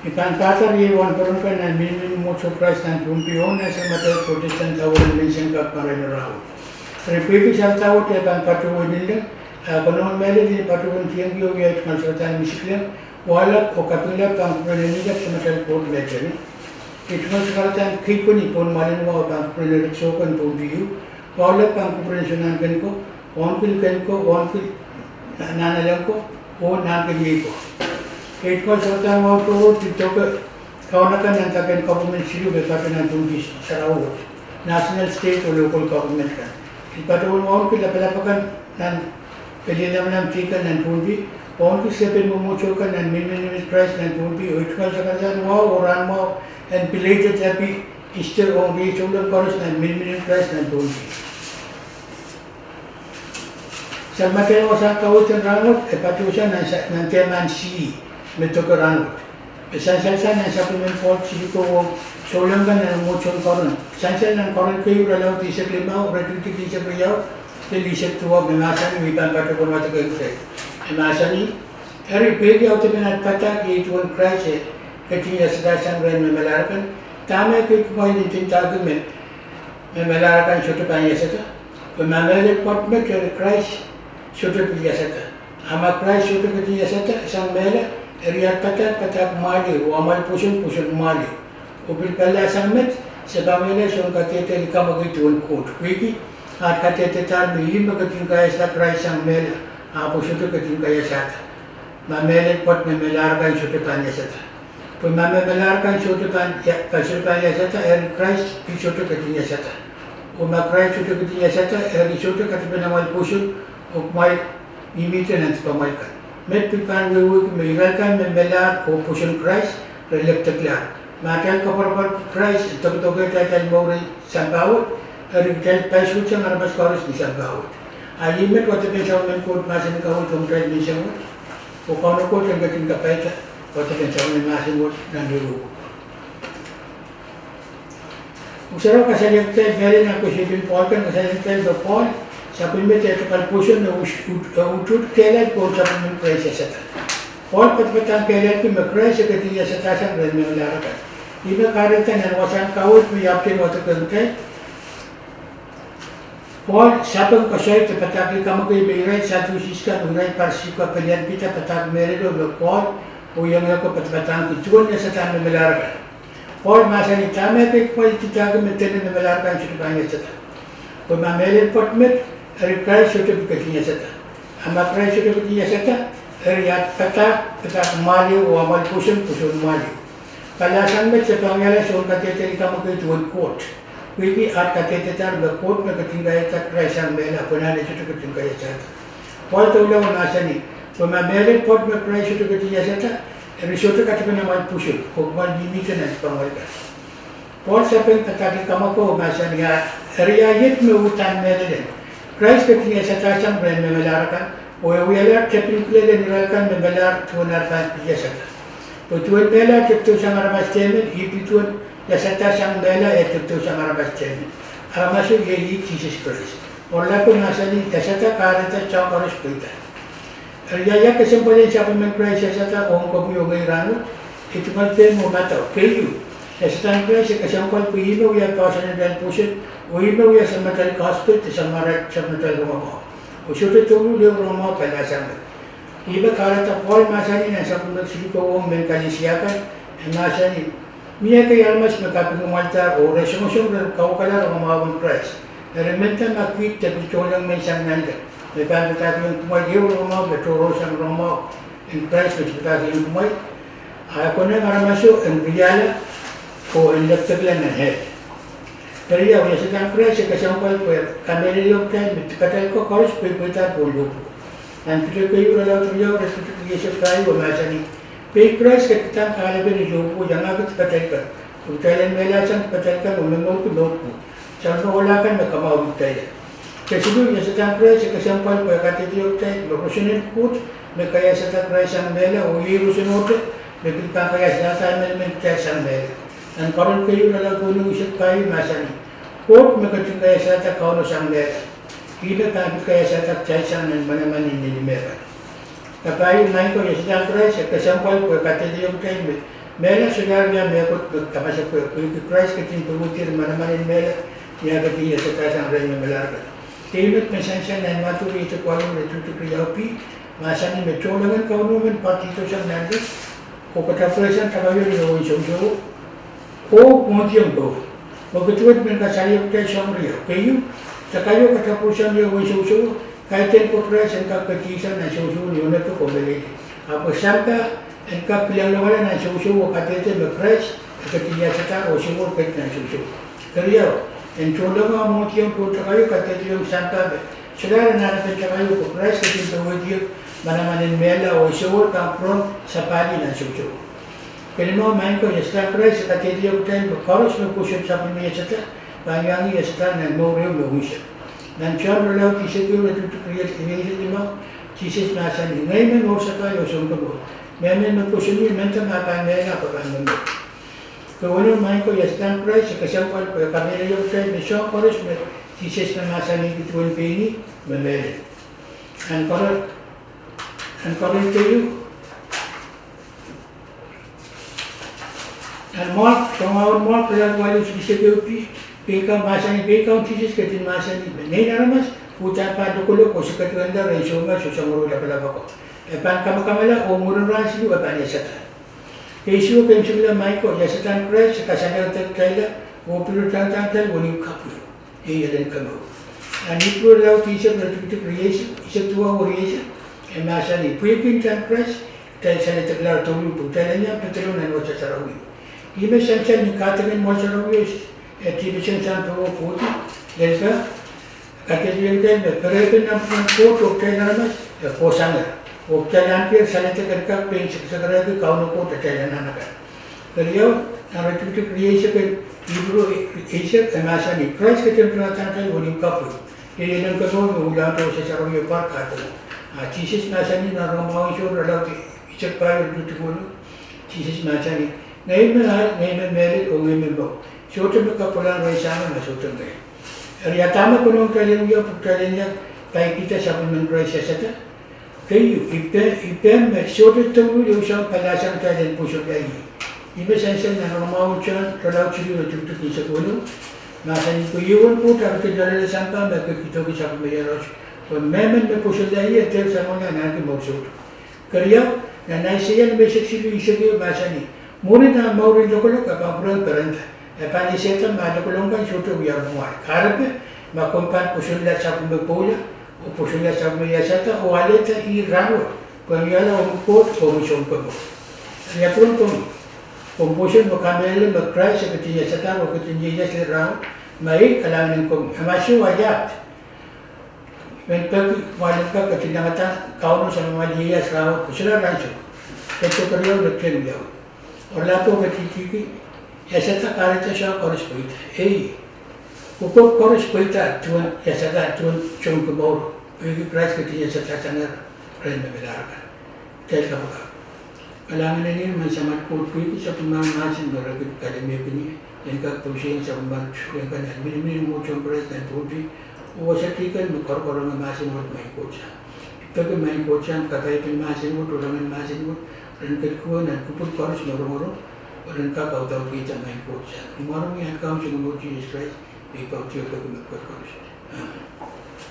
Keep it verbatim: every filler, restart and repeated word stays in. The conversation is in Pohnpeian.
I pahn pahda riei wahnpoaron kan nan miniminiei mwomwohdiso Krais nan Pohnpei oh nan Samat Protestant Southern Mission Cup marain rahnwet. Eri pwehki saledawet e pahn patohwan nin leng, a konehng mehlel en patohwan kihong ie wia ei tungoal sakaradahn misikleng, wahlap oh kapinglap pahn kupwuren en ikat Samat Koht Mehkot. Ei tungoal sakaradahn keipweni pohn mwoalen wahu pahn kupwuren erik soukan Pohnpei, wahlap pahn kupwuren Sounanken ko, Wauneki Liken ko, Wauneki Nahnalek ko, oh Nahnken Iei ko. Ei tungoal sakaradahn wahu tohrohr pil doke kaun akan nan dake en government siluh me patohwan nan Pohnpei sarawi wet, national, state oh local government kan. Pil patohwan wauneki lapalap akan nan pelien lamalam teikan nan Pohnpei, wauneki sehpen mwomwohdiso kan nan miniminiei Krais nan Pohnpei, oh ei tungoal sakaradahn wahu oh rahn mwahu en belated Happy Easter ong riei souleng koaros nan miniminiei Krais nan Pohnpei. Sapwellimatail wasahn kaweid en rahnwet e patohsang nan sa-, nan dehman C me doke rahnwet. Me sansal sang nan sapwellimen Pohl siluh ko ong souleng kan nan mwomwohdiso en Korint. Sansal nan Korint keieu, irelaud eisek limau, iretikitik eisek riau lel eisek duwau, me mahsanih me I pahn patohwan wadek ong kitail. E mahsanih: Eri pwehki audepen at padahk iei duwen Krais e ketin iasada sang rehn me melahr akan, dahme kei kumwail ndindahki me me melahr akan sohte pahn iasada? Pwe ma mehlel pwoat met, eri Krais sohte pil iasada. A ma Krais sohte ketin iasada sang mehla, eri at padahk padahk mwahl ehu, oh amwail pwoson pwoson mwahl ehu. Oh pil pali sang met, se pahn wiahla soun kadehde likamw ekei duwen Koht, pwehki at kadehdedahr me ih me ketin kaiasada Krais sang mehla ahpw sohte ketin kaiasada. Ma mehlel pwoat me melahr akan sohte pahn iasada. Pwe ma me melahr akan sohte pahn ia-, pahn sohte pahn iasada, eri Krais pil sohte ketin iasada. Oh ma Krais sohte ketin iasada, eri sohte katepen amwail pwoson, oh kumwail mihmihte nan dipamwail kan. Met pil pahn wehwehki me irail kan me melahr oh pwoson Krais, re lekdeklahr. Ma atail koapworopworki Krais e dokedokehte atail mour en sampah wet, eri kitail paisuwed sang aramas koaros ni sampah wet. A ih met wadepen sapwellimen Koht mahsen en kaweid ong kitail menseng wet. Oh Kauno Koht en ketin kapaida wadepen sapwellimen mahsen wet nan ehu. Pwuhk Sarawi kasalehiong kitail mehlel nan koasoipen Pohl kan, kasalehiong kitail me Pohl sapwellime tehte kal pwoson e ut-, ut-, e utuht kehlail pohn sapwellimen Krais iasada. Pohl padapadahngki kehlailki me Krais e ketin iasada sang rehn me melahr akan. Ih me kahrehda nan wasahn kaweid me I ahpwtehn wadek ong kitail, Pohl sapeng koasoia de padahk likamw ekei me irail Sadusis kan oh irail Parisi ko peliankihda padahk mehlelo me Pohl oh ienge ko padapadahngki duwen iasada me melahr akan. Pohl mahsanih: Dahme kei kumwail ndindahki me dene me melahr akan sohte pahn iasada? Pwe ma mehlel pwoat met, eri Krais sohte pil ketin iasada. A ma Krais sohte ketin iasada, eri at padahk padahk mwahl ehu, oh amwail pwoson pwoson mwahl ehu. Pali sang met, se pahn wiahla soun kadehde likamw ekei duwen Koht, pwehki at kadehdedahr me Koht me ketin kaiasada Krais sang mehla, pwe nan e sohte ketin kaiasada. Pohl doula oh mahsanih: Pwe ma mehlel pwoat me Krais sohte ketin iasada, eri sohte katepen amwail pwoson, oh kumwail mihmihte nan dipamwail kan. Pohl sapeng padahk likamw ko oh mahsanih: Eri a iet me uhdahn mehlelen. Krais ketin iasada sang rehn me melahr akan, oh e wialahr tepin kilelen irail kan me melahr duwen ar pahn pil iasada. Pwe duwen mehla e tepdo sang aramas tehmen, ih pil duwen iasada sang mehla e tepdo sang aramas tehmen. Aramaso iei ih Sises Krais. Oaralap mahsanih iasada kahrehda soahng koaros pweida. Eri ia kesempwal en sapwellimen Krais iasada ong komwi oh ngehi rahnwet? Ei tungoal pein oh madau. Keieu, iasadahn Krais e kesempwal pwe ih me wia poahsoan en atail pwoson, oh ih me wia samatail gospel de samatail rongamwahu. Oh sohte douluhl ehu rongamwahu pali sang met. Ih me kahrehda Pohl mahsanih nan sapwellime siluh ko ong mehn Kalesia kan, e mahsanih: Mie ekei aramas me kapingumwaildahr oh re songosong re kawekala rongamwahu en Krais. Eri mehnda ma kiht de pil tohnleng men sang nanleng, me pahn padahkihong kumwail ehu rongamwahu me tohrohrsang rongamwahu en Krais me se padahkihong kumwail, a e konehng aramaso en riala oh en lekdekla nan ehl. Eri ia, iasadahn Krais e kesempwal pwe kamehlele kitail me dipatail ko koaros pweipweida pohn lohpwuo. Nan Piter keieu, irelaud riau, iretikitik eisek pahieu e mahsanih: Pwe Krais ketikihong kahlepen lohpwuo iangahki dipatail kan, pwe kitail en mehla sang dipatail kan oh momourki lohpwuo, sang me ohla kan me kamwahuih kitail. Kesiluh, iasadahn Krais e kesempwal pwe e kadehdehiong kitail me roson en Koht me kaiasada Krais sang mehla, oh iei roson ohte me pil pahn kaiasada emenemen kitail sang mehla. Nan Korint keieu, irelaud weneu, eisek pahieu mahsanih: Koht me ketin kaiasada Kauno sang mehla, ih me pahn pil kaiasada kitail sang nan manaman en Ngehn Mepwukat. Kapahieu, maing ko, iasadahn Krais e kesempwal pwe e kadehdehiong kitail me Mehla solahr wia mehkot me kamasepwehk, pwehki Krais ketin powehdi manaman en mehla ni ah ketin iasada sang irail me melahr kan. Dahme me sansal nan Madiu rieisek waluh, iretikitik iretikitik riau b, mahsanih me tohnlengen Kauno men patihdo sang nan reh oh katapwurehsang takaio ni ewen sousouwo oh mwohdiong powe. Pwehki duwen men kasalehiong kitail soahng riau. Keieu, takaio katapwurehsang ni ewen sousouwo, kaidehn pwupwurail en kak ketihsang nan sousouwo ni onopik oh meleilei. Ahpw sampah en kak kilenglongala nan sousouwo kadehde me Krais e ketin iasada oh sowohl ket nan sousouwo. Keriau, en tohnleng oh mwohdiong pohn takaio kadehdehiong sampah me solahr anahnepen takaio pwe Krais ketin powehdi manaman en mehla oh sowohl pahn pwurehng sapahl nan sousouwo. Kelimau, maing ko, iasada en Krais e kadehdehiong kitail me koaros me pwoson sapwellime iasada pahn iang iasada nan mour ehu me unsek. Nan Sohn irelaud eisek ehu, iretikitik rieisek limau, Sises mahsanih, Ngehi me mour, sapahl oh sounkomour. Mehmen me pwoson ie, mehnda ma e pahn mehla, ahpw e pahn momour. Keweneu, maing ko, iasada en Krais e kesempwal pwe e kamehlehiong kitail me soahng koaros me Sises me mahsanihki duwen pein ih me mehlel. Nan Korint, nan Korint keieu, nan Mark, rongamwahu en Mark irelaud waluh, iretikitik eisek ehu b, pein Kaun, mahsanih, pein Kaun Sises ketin mahsanih me Nein Aramas uhdahn pahn lokolok oh sekedikonla rehn soumas oh soangen lapalap ako. E pahn kamakamala oh mwurin rahn siluh e pahn iasada. Kei isuh, pein solahr, maing ko, iasada en Krais e kasalehda kitailla oh pil tangatangatail wenihmw kapw, iei elen komour. Nan Ipru irelaud eisek, iretikitik rieisek, eisek duwau oh rieisek, e mahsanih, Pwehki ntahn Krais kitail saledekla douluhl pwe kitail en iang pedolong nan wasa sarawio. Ih me sansal ni kahdek en mwoahl sarawio, e dihpeseng sang powe oh kohdi, lel ka kadehdehiong kitail me perepin nan pwuhken Koht oh kitail aramas e kohsangehr, oh kitail ahnekier saledek en kak pein sekesekerehki Kauno Koht atail anahn akan. Keriau, nan iretikitik rieisek en Ipru eisek, e mahsanih, Krais ketin tangatangatail wenihmw kapw, iei elen komour me uhlahngete wasa sarawio pwar kahdek. A Sises mahsanih nan Rongamwahu en Sohn irelaud eisek pahieu, iretikitik weneu, Sises mahsanih, Ngehi me ahl, ngehi me mehlel, oh ngehi me mour. Sohte me kapwulahn rehn Sahm ma sohte ngehi. Eri, a dahme konehng kitail en wia pwe kitail en iang kaikihda sapwellimen Krais iasada? Keieu, I pehm, I pehm me sohte douluhl ehu soang palahsang kitail en pwosonla ih. Ih me sansal nan Rongamwahu en Sohn irelaud siluh, iretikitik eisek weneu, mahsanih, Pwe Iehrohn Koht e ketin loale sampah me ketidohki sapwellime iaraus, pwe mehmen me pwosonla ih e dehr sangohla en ahneki mour soutuk. Keriau, nan Aiseia limeisek siluh, eisek ehu, mahsanih, Mwurin ah mour en lokolok e pahn pwurehng perenda. E pahn esehda ma lokolok kan sohte wia mwar. Kahrepe, ma komw pahn pwosonla sapwellime pwoula, oh pwosonla sapwellime iasada, oh alehda ih rahnwet, pwe en wiahla omwi Koht oh omwi sounkomour. Eri, a duwen komwi, komw pwoson oh kamehlele me Krais e ketin iasada oh ketin ieias lel rahnwet, ma iei kalahngan en komwi. A ma soh, a iaht. I men peki mwahl en kak ketilangada Kauno samamwail ieias rahnwet, pwe solahr ansou, keriau, lel kehn wiawi. Oaralap o ketihtihki, iasada kahrehda soahng koaros pweida. Ei, pwukoa koaros pweida duwen iasada, duwen sounkomouro, pwehki Krais ketin iasada sangehr rehn me melahr kan. Kitail kapakap. Kalahngan en Ih, Maing Samat Koht, pwehki sapwellimomwi mahsen me re kin kalimehkin ie, en kak pwosehng sapwellimomwi sukuhl kan nan miniminiong mwohn Soun Krais nan Pohnpei, oh wasa teikan me koarokoarohng mahsen wet, Maing Koht Sahm. I peki, Maing Koht Sahm, kapaipen mahsen wet oh rongen mahsen wet, ren ketikihong nan kupwur koaros me rongorong, oh ren kak audaudkihda, Maing Koht Sahm. I mwaromiong ni ahn Kaun Sounkomour Sises Krais, me I peki oh peki mepwukat koaros. Amen.